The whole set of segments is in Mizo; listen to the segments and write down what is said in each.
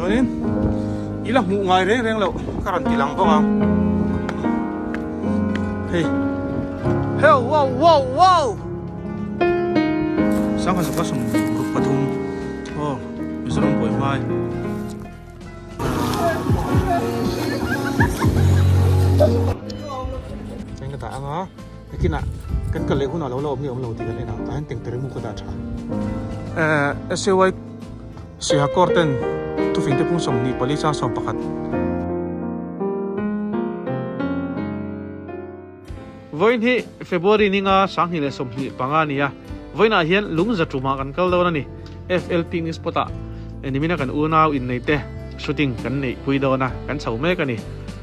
Chuanin i la hmuh ngai reng reng loh ka rawn ti lang bawk ang. Hei. Heo wow wow wow. Sangha zaka sum ruk pathum. Oh, Mizoram buai hmai. Eng ka dah anga nakinah kan kal leh hunah lo la awm nge awm lo tih kan en ang tah hian tengtere mu ka dah tha. Eh SAY Sihakawr ten thufing te pung 24 chang 11. Vawiin hi February ninga 2025 a ni a, vawiinah hian lungza tumah kan kal dawn a ni. FL Picnic Spot ah nimina kan unau innei te shooting kan neih pui dawn a, kan chho mek a ni.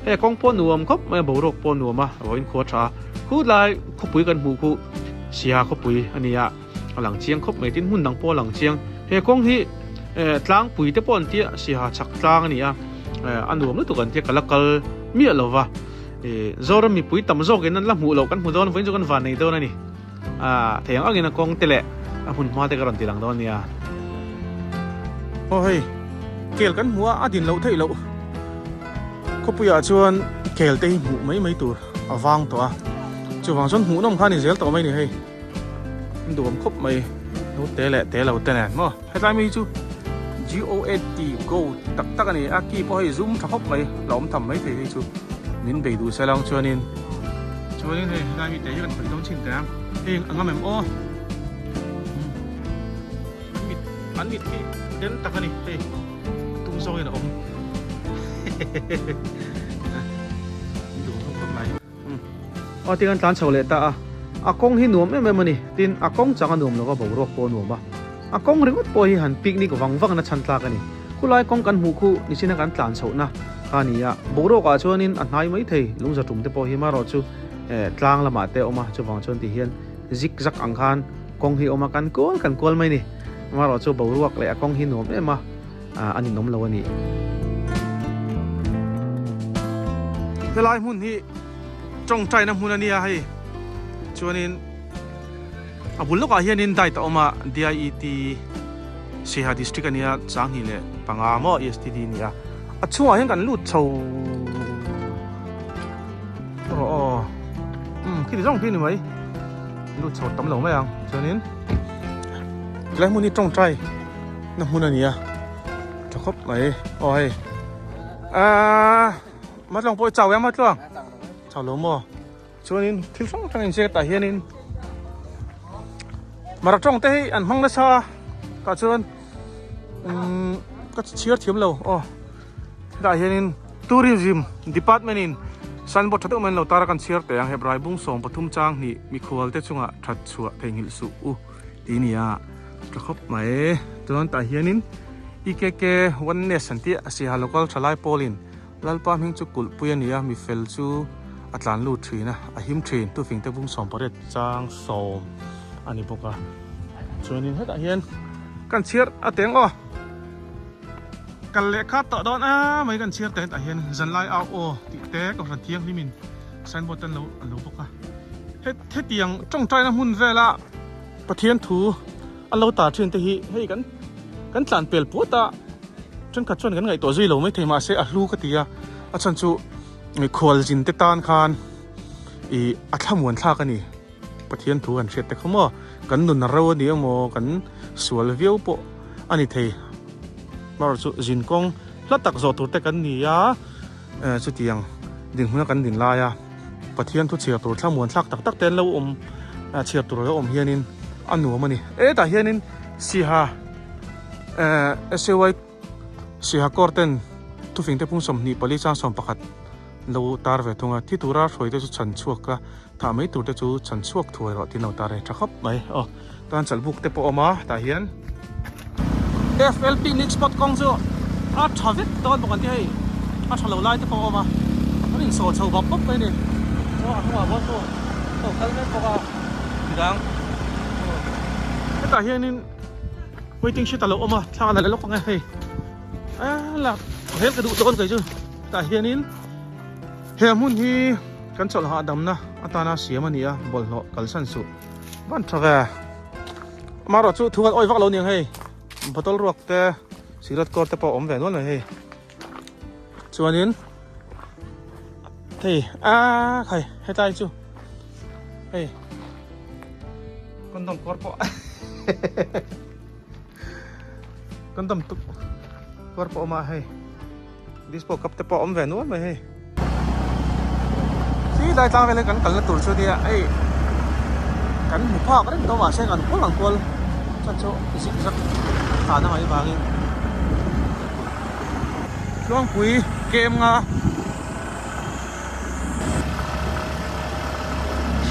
Hei a kawng pawh nuam khawp mai a, boruak pawh nuam a, vawiin khua tha a, khulai khawpui kan hmuh khu Siha khawpui a ni a, a lang chiang khawp mai tin hmun dang pawh a lang chiang. He kawng hi tlangpui te pawh an tia, Siha chhak tlang a ni a, a nuam lutuk an tia ka la kal miah lo va. Zoram mipui tam zawkin an la hmuh loh kan hmu dawn vawiin chu kan van nei dawn a ni. A thei ang angin a kawng te leh a hmun hma te ka rawn ti lang dawn nia. Aw hei, kel kan hmuh a, a din loh theih loh. Khawpuiah chuan kel te hi hmuh mai mai tur a vang tawh a, chuvang chuan hmuhnawm kha a ni zel tawh mai ni hei. An duhawm khawp mai, lo te leh te lo te nen maw. Hetlai mi chu GOAT go tak tak a ni a, ki pawh hei zum tha khawp mai, la awm tham mai thei hei chu min bei duh se lang chuanin chuanin hei hetlai mi te hi kan khawih dawn chin teh ang, hei a ngam em aw an mit an mit hi den tak a ni hei tum zawngin a awm hehehehe duh khawp mai. Aw tin an tlan chho leh ta a, a kawng hi nuam em em a ni, tin a kawng chang a nuam lova boruak pawh a nuam a, a kawng ringawt pawh hi han picnic vang vang na chhan tlak a ni, khulai kawng kan hmuh khu nichina kan tlan chhohna kha a ni a, boruak ah chuanin a hnai mai thei lungza tum te pawh hi marawh chu eh tlang lamah te a awm a, chuvang chuan ti hian zig zag ang khan kawng hi a awm a, kan kual kan kual mai a ni, marawh chu boruak leh a kawng hi nuam em a. a ninawm lo a ni. Helai hmun hi tawngtaina hmun a nia hei chuanin a bul lawkah hianin diet a awm a DIET Siaha district a nia 25 maw ESTD a ni a a chhungah hian kan lut chho rawh aw umm khiti zawng khi a ni mai lut chho tam lo mai ang chuanin helai hmun hi tawngtai. Na hmun a ni a tha khawp mai aw hei aaa Matlawng pawh i chau em Matluang chau lo maw chuanin thil hrang hrang in ziak tah hianin mara tawng te hi an hmang nasa a tah chuan umm ka chhiar thiam lo aw hetah hianin tourism department in signboard tha deuh mai an lo tar a kan chhiar teh ang hebrai bung 13 chang hnih mikhual te chungah that chhuah theihnghilh suh u tih a ni a. Tha khawp mai. Chuan tah hianin EKK Oneness an tih a Siaha Local Thalai Pawlin Lalpa hming chu kulh pui a ni a, mi fel chu a tlan lut thin a, a him thin. Tufing te bung 18 chang 10 a ni bawk a. Chuanin hetah hian kan chhiar a teng aw. Kal leh kha tawh dawn a mai kan chhiar te hetah hian zanlai au aw tih te kohhran thianghlimin signboard an lo an lo bawk a. Hetiang tawngtaina hmun vela Pathian thu a lo tar thin te hi hei kan kan tlan pel puat a thenkhat chuan kan ngaihtuah zui lo mai thei mahse a hlu ka ti a a chhan chu khualzin te tan khan ih a thlamuan thlak a ni Pathian thu han hriat te kha maw kan nun a ro a ni emaw kan sual viau pawh a ni thei amaherawh chu zin kawng hla tak zawh tur te kan ni a chutiang dinhmuna kan din lai a. Pathian thu chhiar tur thlamuan thlak tak tak te an lo awm chhiar tur a lo awm hianin a nuam a ni. Hetah hianin Siha SAY Siha Corps ten thufing te pung 24 chang 11 lo tar ve thung a, thi tura hruai te chu chhan chhuak a, thah mai tur te chu chhan chhuak thuai rawh tiin lo tar a ni tha khawp mai. Aw tan chalbuk te pawh a awm a tah hian. FL picnic spot kawng chu a tha vek dawn bawk an ti hei a tha lo lai te pawh a awm a an insaw chho bawp bawp mai a ni chuan a hnungah pawh chu a lo kal mek bawk a midang hetah hianin waiting shed a lo awm a thla a la leh lawk ang e hei a la rel ka duh dawn kei chu hetah hianin he hmun hi kan chawlh hahdamna atana siam a ni a bawlhhlawh kalsan suh van tha ve. Amaherawh chu thu kan awih vak lo niang hei bottle ruak te Cigarette kawr te pawh a awm ve nual mai hei. Chuanin hei aaa khai hetlai chu hei condom kawr pawh condom tuk kawr pawh a awm a hei dispo cup te pawh a awm ve nual mai hei. Khi lai tlang vel hi kan kalna tur chu nia hei kan hmu phak reng tawh mahse kan kual ang kual chuan chu zig zag tlan a ngaih vangin Tluangpui kem nga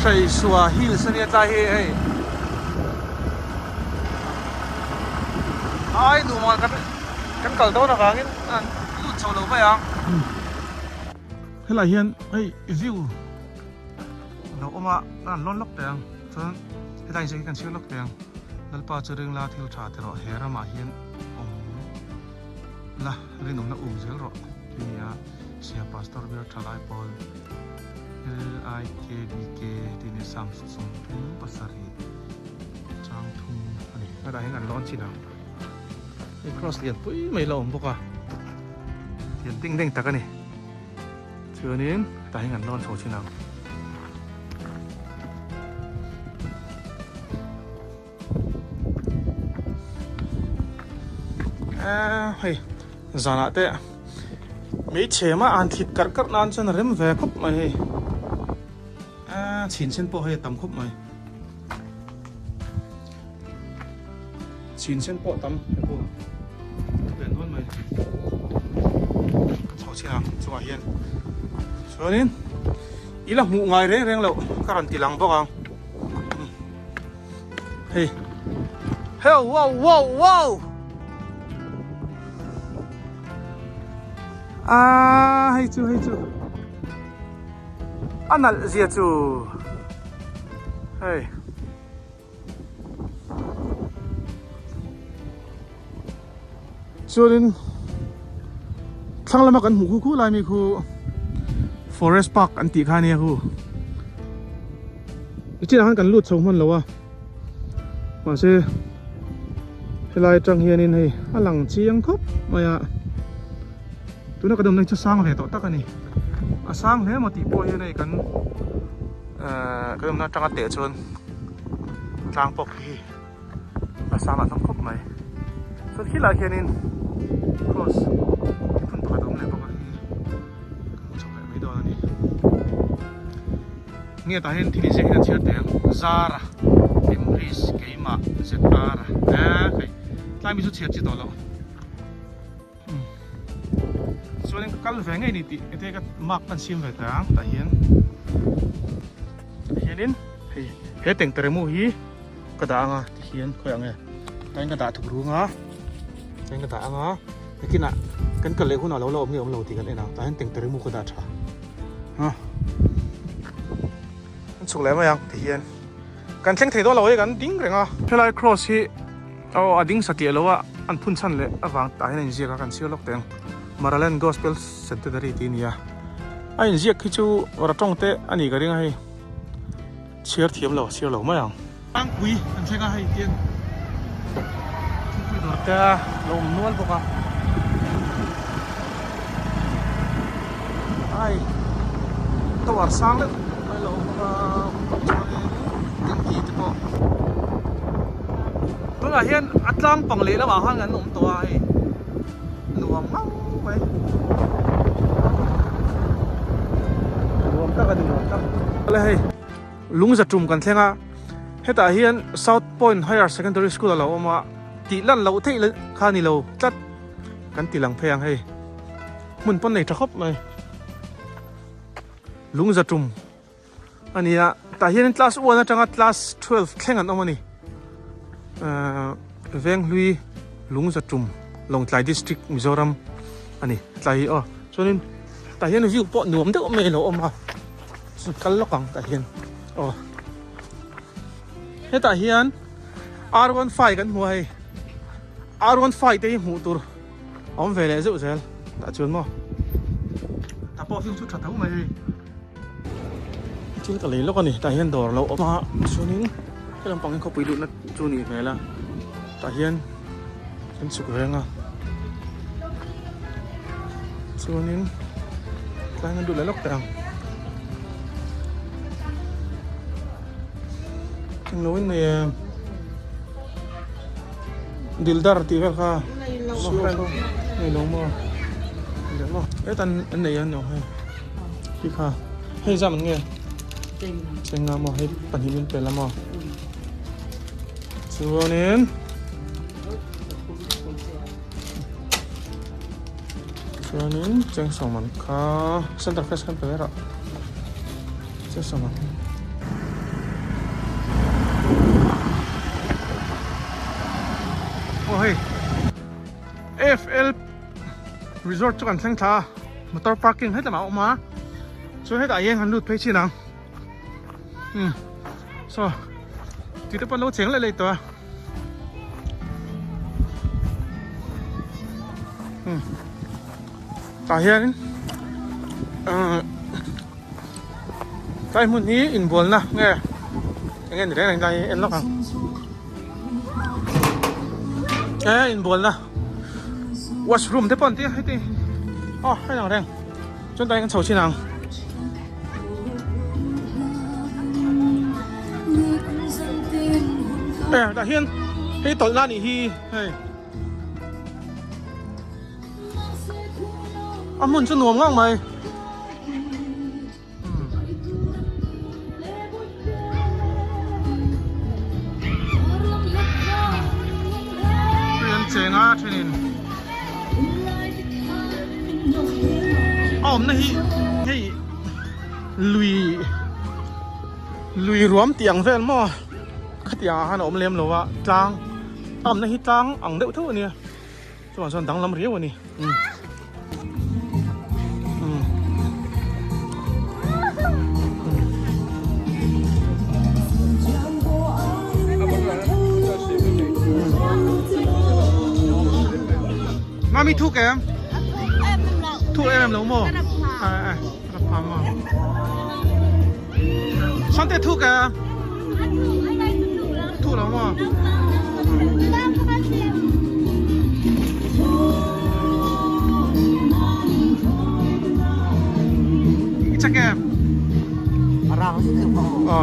Hreisua hills ania tlai hi hei ai duh maw kan kan kal dawn avangin an lut chho lo mai ang. Helai hian hei view a lo awm a a rawn lawn lawk teh ang chuan hetlai inziak hi kan chhiar lawk teh ang Lalpa chu ring la thil tha ti rawh he ramah hian awm la rinawmna um zel rawh tih a ni a sia pastor bial tha lai pawl LIKBK tih a ni a Psalm 37 chang thum a ni hetah hian an lawn chin ang. Hei cross lian pui mai la awm bawk a lian ding deng tak a ni chuanin tah hian kan lawn chho thin ang. Eee hei zanah te hmeichhe mah an thlit karh karh nan chuan a rem ve khawp mai hei eee chhin sen pawh hei a tam khawp mai. Chin sen pawh tam he pawh ve nual mai ka chho chhiah ang chungah hian chuanin i la hmuh ngai reng reng loh ka rawn ti lang bawk ang hei heo wow wow wow a hei chu hei chu a nalh zia chu hei. Chuanin thlang lama kan hmuh khu khu lai mi khu forest park an tih kha ania khu nichinah khan kan lut chho hman lo a mahse helai atang hianin hei a lang chiang khawp mai a tuna kan awmna hi chu sang ve tawh tak a ni a sang hle maw tih pawh hian hei kan. Ehh kan awmna atanga teh chuan tlang pawh khi a sang lah hlawm khawp mai chuan khilaiah khianin cross hi phun pakhat a awm leh bawk a hi kan hmu chho leh mai dawn a ni nge tah hian thil inziak hi kan chhiar teh ang Zara Emrys keimah ZR a hei tlai mi chu chhiar chi tawh loh. Chuanin ka kal ve ngei ni tih ete ka mark kan siam ve ta ang tah hian hianin hei he tengtere mu hi ka dah anga ti hian khawi ang e tain ka dah thuk rung a tain ka dah anga nakinah kan kal leh hunah lo la awm nge awm lo tih kan en ang tah hian tengtere mu ka dah tha ha an chhuk leh mai ang ti hian kan thleng thei dawn lo hei kan ding reng a helai cross hi Aw a ding satliah lo a, an phun chhan leh avang tah hian a inziak a, kan chhiar lawk teh ang. Maraland Gospel Centenary tih a ni a, a inziak khi chu Ratawng te a nih ka ring a hei, chhiar thiam lo, chhiar lo mai ang. Tlangpui kan thleng a hei tiang thingpui dawr te a lo awm nual bawk a, ai tower sang deuh a lo awm bawk a chuanin tanki te pawh. Tunah hian a tlang pang leh lamah khan kan awm tawh a hei nuam ngang mai nuam tak a ni nuam tak le hei lungza tum kan thleng a hetah hian South Point Higher Secondary School a lo awm a tih lan loh theih kha ni lo tlat kan ti lang phei ang hei hmun pawn nei tha khawp mai lungza tum. A ni a, tah hianin class one atanga class 12 thleng an awm a ni. Ahh Venghlui Lungzatum Lawngtlai District Mizoram a ni tlai hi aw. Chuanin tah hian view pawh nuam deuh mai a lo awm a, kal lawk ang tah hian aw. Hetah hian R15 kan hmu a hei, R15 te hi hmuh tur a awm ve leh zeuh zel tah chuan maw. Tah pawh view chu tha tho mai hei. Thil ka lei lawk a ni tah hian dawr a lo awm a chuanin he lampang hi khawpui luhna chu a nih hmel a tah hian kan chhuk reng a. Chuanin tlai an duh leh lawk teh ang. Englo in nei em? Dildar tih vel kha nei lo maw? Nei lo maw? Hetan an nei a ni awm hei. Khi kha hei zam an nge? Chenga maw hei pahnih min pe la maw? Chuanin Chuanin chengsawm an kha center fresh khan pe mai rawh chengsawm an aw hei FL resort chu kan thleng thla a motor parking hetlem ah a awm a chuan hetah hian kan lut phei chin ang um saw tih te pawh an lo cheng leh leh tawh a. Tah hianin ahh tlai hmun hi inbualna nge eng nge ni reng reng lai hi en lawk ang e inbualna washroom te pawh an ti a heti aw hei ang reng chuan tlai kan chho chin ang. E tah hian hei tawlhna a nih hi hei. A hmun chu nuam ngang mai. Tui an cheng a thenin a awmna hi hei lui lui ruam tih ang vel maw khatiang ah khan a awm lem lo a tlang a awmna hi tlang ang deuh theuh a nia. Chuvang chuan danglam riau a ni. Um. Um. Mami thuk em? Thuk em lo maw? À à, rap pham maw? Sante thuk em? Thuk lo maw? I chak em? Rang si thuk ko. Ờ.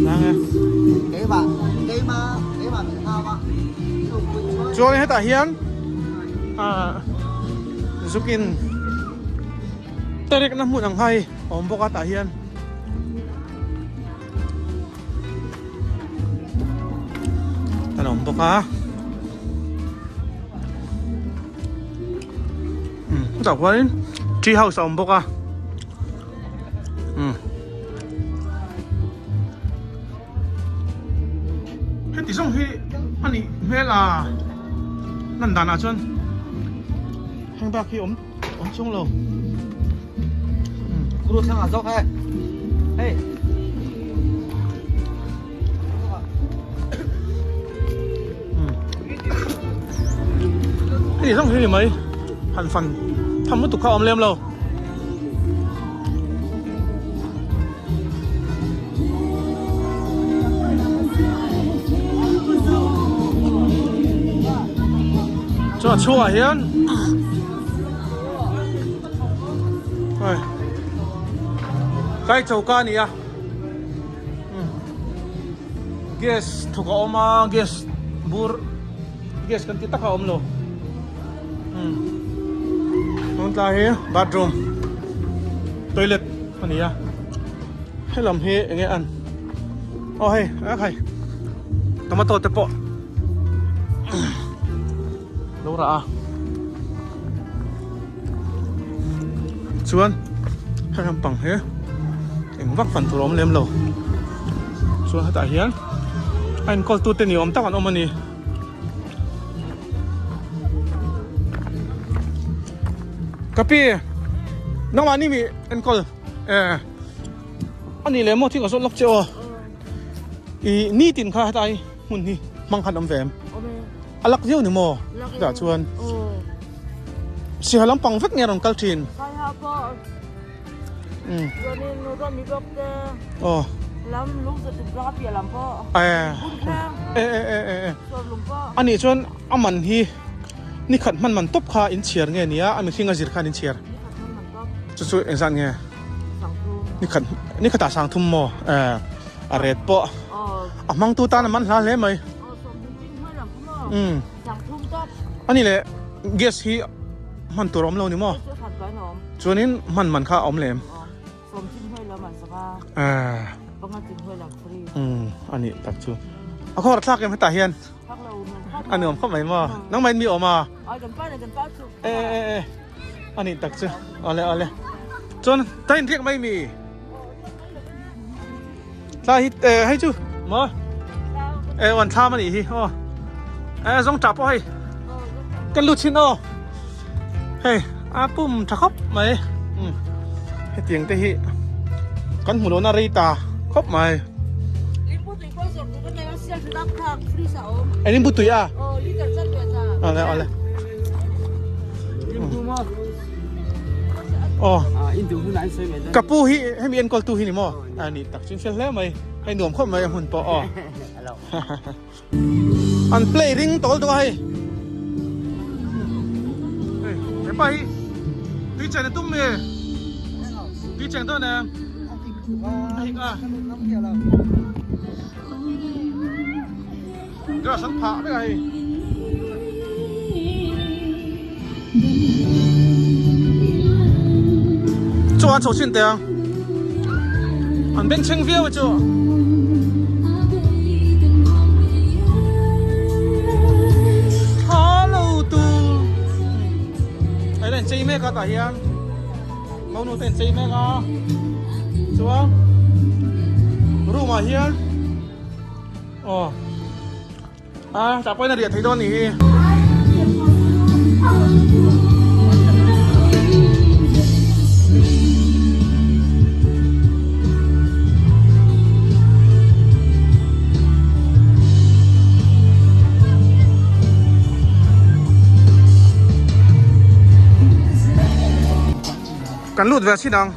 Rang e. Keimah keimah keimah min hau a. Chuan hetah hian ah zukin terek na hmun ang hai a awm bawk a tah hian an awm bawk a umm chutah khuanin tree house a awm bawk a umm heti zawng hi a nih hmel a lan danah chuan heng bak hi awm. Awm chung lo. Guru thlang ah zawk he. Hey. Hei zawng hi ni mai. Han fan tham lutuk kha awm lem lo. Chuan chhungah hian Hei Kai choka a ni a Gas thawk a awm a gas bur gas kan ti tak a awm lo Tun tlai hi bathroom toilet a ni a helam hi eng nge an aw hei a khai tomato te pawh lo rah a chuan heng lampang hi eng vak fan tur a awm lem lo chuan hetah hian a enkawl tute ni awm tak an awm a ni. Ka pi nangmah ni mi enkawl eh ani leh maw thil ka zawt lawk che aw i nitin kha hetlai hmun hi hmang khan awm ve em a lak viau ni maw hetah chuan siha lampang vek nge a rawn kal thin aw eh eh eh eh eh ani chuan a man hi. Ni khat hman man tawp kha in chhiar nge nia a mihring a zir khan in chhiar? Chu chu engzat nge? Ni khat ni khatah sang thum maw? Eh a ret pawh a hmangtu tan a man hla hle mai. Umm ani leh gas hi hman tur a awm lo ni maw? Chuanin hman man kha a awm lem. Eh umm ani tak chu a khawr thlak em hetah hian. A nuam khawp mai maw? Nangmah in mi awm a? E e e a nih tak chu. Awle awle. Chuan ta in riak mai mi? Thla hi e hei chu maw? E wan thlam a nih hi aw. E zawng tah pawh hei. Kan lut chin aw. Hei a pum tha khawp mai. Hetiang te hi kan hmu lohna rei ta khawp mai. Limbu tui a? Awle awle. Aw. Ka pu hi hemi enkawl tu hi ni maw? A ni tak chin fel hle mai. Hei nuam khawp mai a hmun pawh aw. An play ring tawl duh a hei. Hei hepa hi tui chen a tum nge? Tui cheng dawn em? A hik a. Grass an phah vek a hei. Chu an chho chin teh ang. An bengchheng viau a chu. Hello tu. Hei la in chei mek a tah hian. Monu te in chei mek a. Chuan room ah hian aw a tah pawhin a riah thei dawn a nih hi. Kan lut ve a chin ang.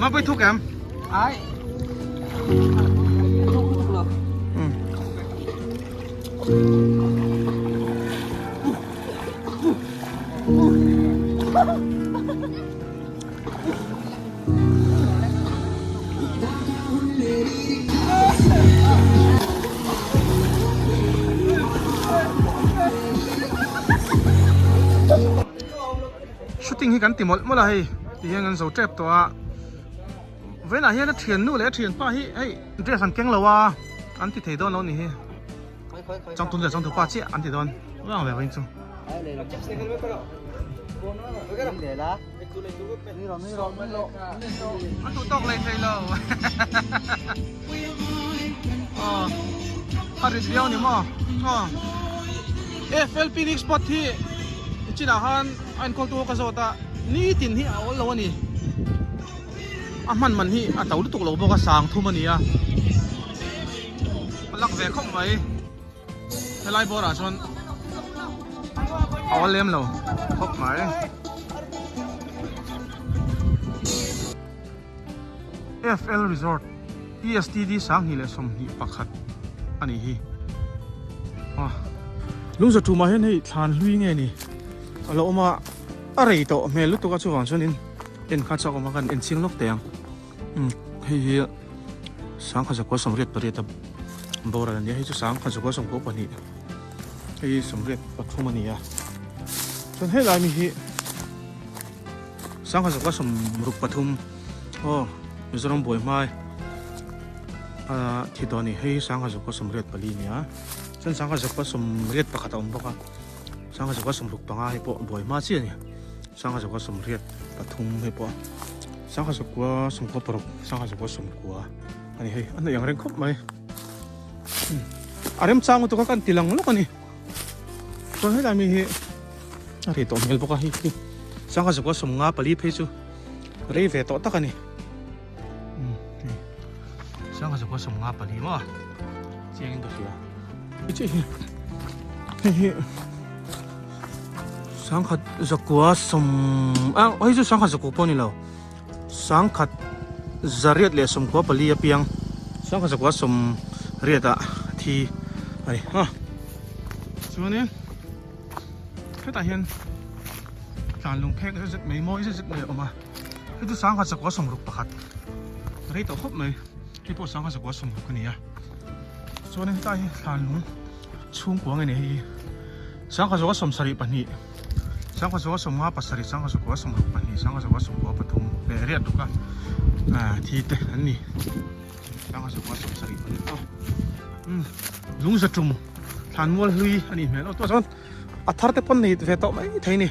Mà bơi thuốc em? Ai. Shooting hi kan ti mawlh mawlh a hei ti hian kan zo tep tawh a vawiinah hian a thiannu leh a thianpa hi hei dress an keng lo a an ti thei dawn lo ni hi changtun leh changtupa chiah an ti dawn vang ve vawiin chu. A duh tawk leh thei lo aw a rit viau ni maw aw FL picnic spot hi chinah khan a enkawl tu ka zawt a nitin hi a awl lo a ni a hman man hi a to lutuk lo bawk a sang thum a ni a a lak ve khawp mai. Helai bawr ah chuan a awl lem lo khawp mai. FL Resort ESTD 2121 a nih hi. Ah Lungza tumah hian hei thlan hlui nge ni a lo awm a a rei tawh hmel lutuk a chuvang chuanin en kha chak awm a kan en ching lawk teh ang. Hei hi 1988 a boral a ni a hei chu 1992 hei hi 83 a ni a chuan helai mi hi 1963 aw Mizoram buai hmai a thi tawh a ni hei hi 1984 a ni a chuan 1981 a awm bawk a 1965 hei pawh buai hma chiah a ni 1983 hei pawh. Sangha zakua sawmkua paruk sangha zakua sawmkua a ni hei a hnaih ang reng khawp mai a remchang lutuk a kan ti lang lawk a ni chuan helai mi hi a rei tawh hmel bawk a hei hi sangha zakua sawmnga pali phei chu rei ve tawh tak a ni. 1954 maw chiangin ka hria hei hi 1900 sawm ah hei chu 1900 pawh a ni lo 1994 a piang 1980 ah thi a ni a chuanin hetah hian tlan lung phek zet zet mai mawi zet zet mai a awm a hei chu 1961 rei tawh khawp mai hei pawh 1960 a ni a chuanin hetlai hi thlan lung chhungkua nge ni hei hi 1972 1957 1962 1993 leh riat ruk a thi te an ni 1972 aw lung za tum thlan mual hlui a nih hmel aw tah chuan a thar te pawn nei ve tawh mai thei a ni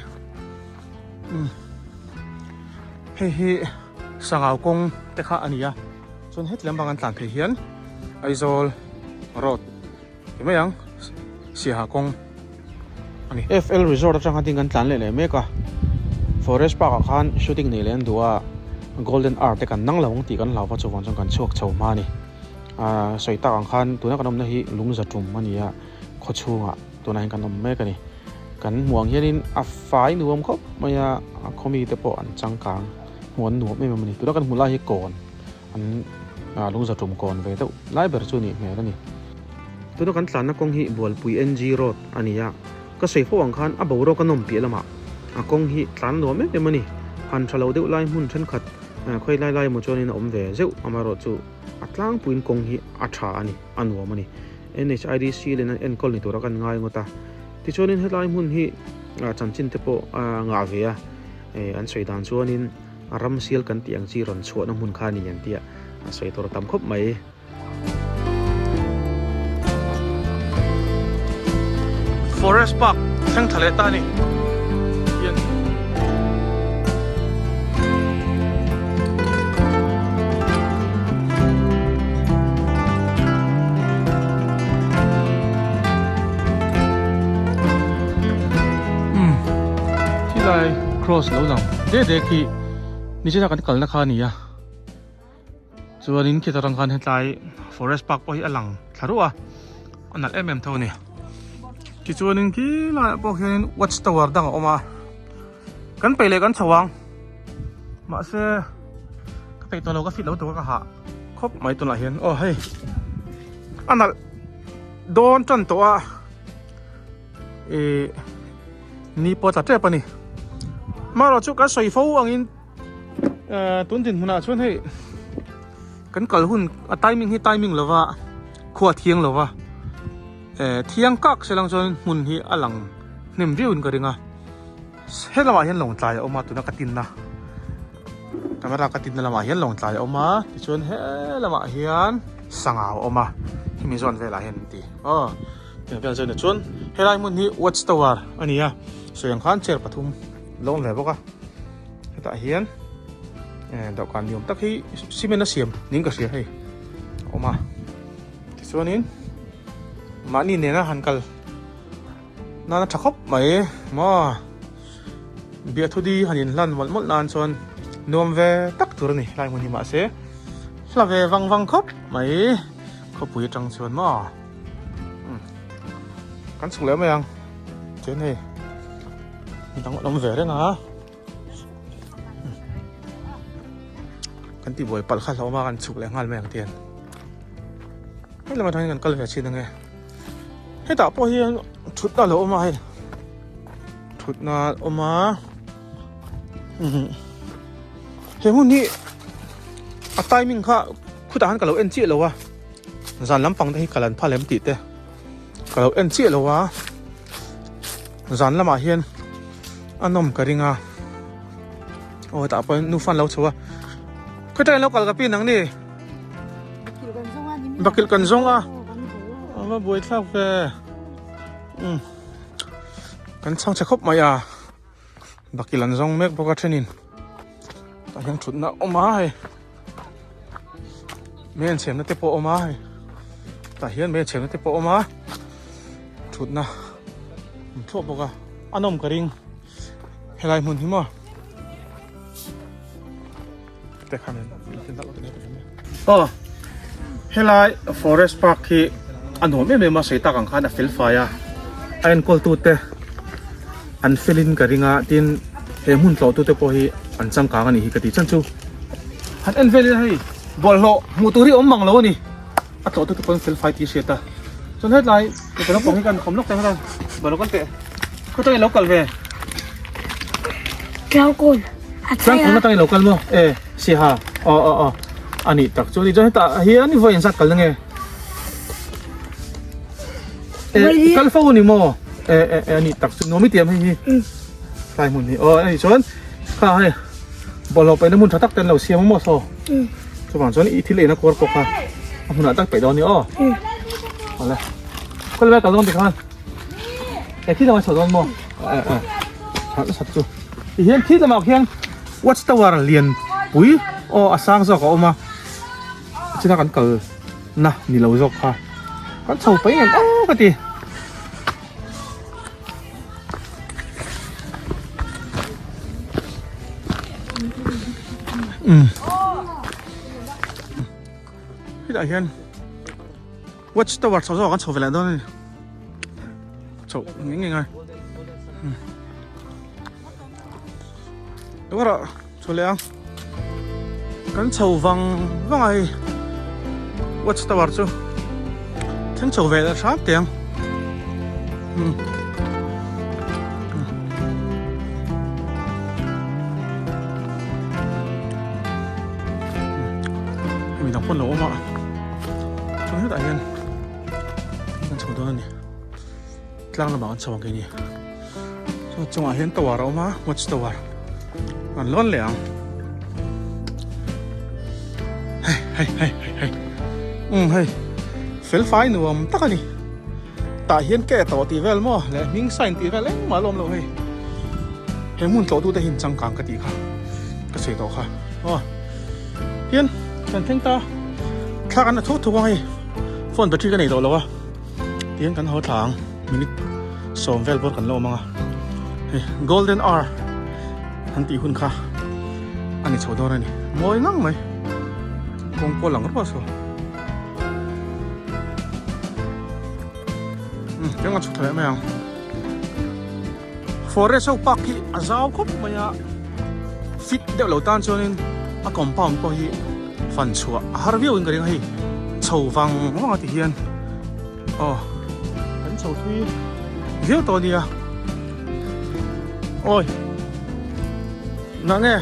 hei hi sangau kawng te kha a ni a chuan heti lampang an tlan theih hian Aizawl road ti mai ang Siaha kawng a ni. FL Resort atang khan tin kan tlan leh leh mek a, Forest Park ah khan shooting nei leh an duh a, Golden Hour te kan nang lo ang tih kan hlau va chuvang chuan kan chhuak chho hma a ni. Aaa sawi tak ang khan tuna kan awmna hi Lungzatum a ni a, khaw chhungah tunah hian kan awm mek a ni. Kan hmuh ang hianin a fai nuam khawp mai a, a khaw mite pawh an changkang hmuh an nuam em em a ni. Tuna kan hmuh lai hi kawn an Lungzatum kawn ve deuh lai ber chu nih hmel a ni. Tuna kan tlanna kawng hi Bualpui NG Road a ni a, ka sawi fo ang khan a boruak a nawm piah lamah a kawng hi tlan nuam em em a ni. Han tha lo deuh lai hmun thenkhat khawi lai lai emaw chuanin a awm ve zeuh amaherawhchu a tlangpuiin kawng hi a tha a ni, a nuam a ni. NHIDC len an enkawl ni tura kan ngai ngawt a, tichuanin helai hmun hi chanchin te pawh a ngah ve a, an sawi dan chuanin ram sial kan tih ang chi rawn chhuahna hmun kha a ni an ti a, a sawi tur a tam khawp mai. Forest Park thleng tha leh ta a ni. Khilai cross lo lang de de khi nichina kan kalna kha a ni a chuanin khita tang khan hetlai forest park pawh hi a lang thla ruah a a nalh em em tho a ni tichuanin khilaiah pawh khianin watch tower dang a awm a kan peih leh kan chho ang mahse ka peih tawh lo ka fit lo tur ka hah khawp mai tunah hian aw hei a nalh dawn tan tawh a ih ni pawh tla tep a ni marawh chu kan sawi fo angin tun dinhmunah chuan hei kan kal hun a timing hi timing lova khua thiang lova thiang kak se lang chuan hmun hi a lang hnem viau in ka ring a he lamah hian lawng tlai a awm a tuna ka tinna camera ka tinna lamah hian lawng tlai a awm a tichuan he lamah hian sangha a awm a hemi zawn velah hian an ti aw tiang vel chuan chuan helai hmun hi watch tower a ni a sawi ang khan chair pathum lo awm ve bawk a hetah hian dawhkan ni awm tak hi cement a siam niin ka hria hei a awm a tichuanin mahni nena han kal nana tha khawp mai maw biathudi han inhlan mawlh mawlh nan chuan nuam ve tak tur a ni lai hmun hi mahse hla ve vang vang khawp mai khawpui atang chuan maw kan chhuk leh mai ang chuan hei midang an awm ve reng a kan tihbuai palh kha hlauhawm a kan chhuk leh nghal mai ang tian hei lamah atangin kan kal ve chin ange hetah pawh hian thutna a lo awm a hei thutna a awm a he hmun hi a timing kha khutah khan ka lo en chiah lo a zan lampang te hi ka lan phal em tih te ka lo en chiah lo a zan lamah hian a nawm ka ring a aw tah pawh nufa an lo chho a khawtah in lo kal ka pin ang ni bakilh kan zawng a a va buai thlak ve um kan chhang chhe khawp mai a bakilh an zawng mek bawk a thenin tah hian thutna a awm a hei mei an chhemna te pawh a awm a hei tah hian mei an chhemna te pawh a awm a thutna an thuah bawk a a nawm ka ring helai hmun hi maw aw. Helai forest park hi a nuam em em a sawi tak ang khan a fel fai a, a enkawl tute an fel in ka ring a tin he hmun tlawh tute pawh hi an changkang a nih hi ka ti chan chu. Han en vel ila hei bawlhhlawh hmuh tur hi awm mang lo a ni, a tlawh tute pawh an fel fai tih a hriat a, chuan hetlai mipa naupang hi kan khawm lawk ta bawlhhlawh kan teh khawtawng in lo kal ve. Tlangkawn a Tlangkawn atangin lo kal maw? E Siaha aw aw aw a nih tak chu a ni chuan hetah hian i vawi engzat kal na nge? E kal fo a ni maw? E e e a nih tak chu nuam i tiam hei hi tlai hmun hi aw a nih chuan kha hei bawlhhlawh paihna hmun tha tak te an lo siam a maw saw chuvang chuan i thil eina kuar pawh kha a hmunah tak paih dawn a ni aw awle khawilai kal dawn tikhan. E khi lamah chho dawn maw? E e that nasat chu. Ti hian khi lamah khian watch tower lian pui aw a sang zawk a awm a. China kan kal na ni lo zawk kha. Kan chho pai ngem aw ka ti. Um. Hetah hian Watch tower chho zawk an chho ve leh dawn a ni chho ngei ngei ngai tawara chho leh ang kan chho vang vang a hei watch tower chu thleng chho ve leh hram teh ang hemi dang pawn lo awm a. Chuan hetah hian kan chho dawn a ni tlang lamah kan chho ang keini chuan chungah hian tower a awm a watch tower an lawn leh ang hei hei hei hei hei um hei fel fai nuam tak a ni tah hian ke tawh tih vel maw leh hming sign tih vel engmah a la awm lo hei he hmun tlawh tute hi in changkang ka tih kha ka sawi tawh kha aw. Hian kan thleng ta thla kan la thuk thuk ang hei phone battery ka nei tawh lo a tihian kan haw thla ang minute sawm vel bawr kan la awm ang a hei golden hour an tih hun kha a ni chho dawn a ni mawi ngang mai kawng pawh lang ruah saw um tiang an chhuk thla leh mai ang Forest ho park hi a zau khawp mai a, fit deuh lo tan chuanin a compound pawh hi fan chhuah a har viau in ka ring a hei chho vang vang a ti hian aw kan chho thui viau tawh a nia awi na nge.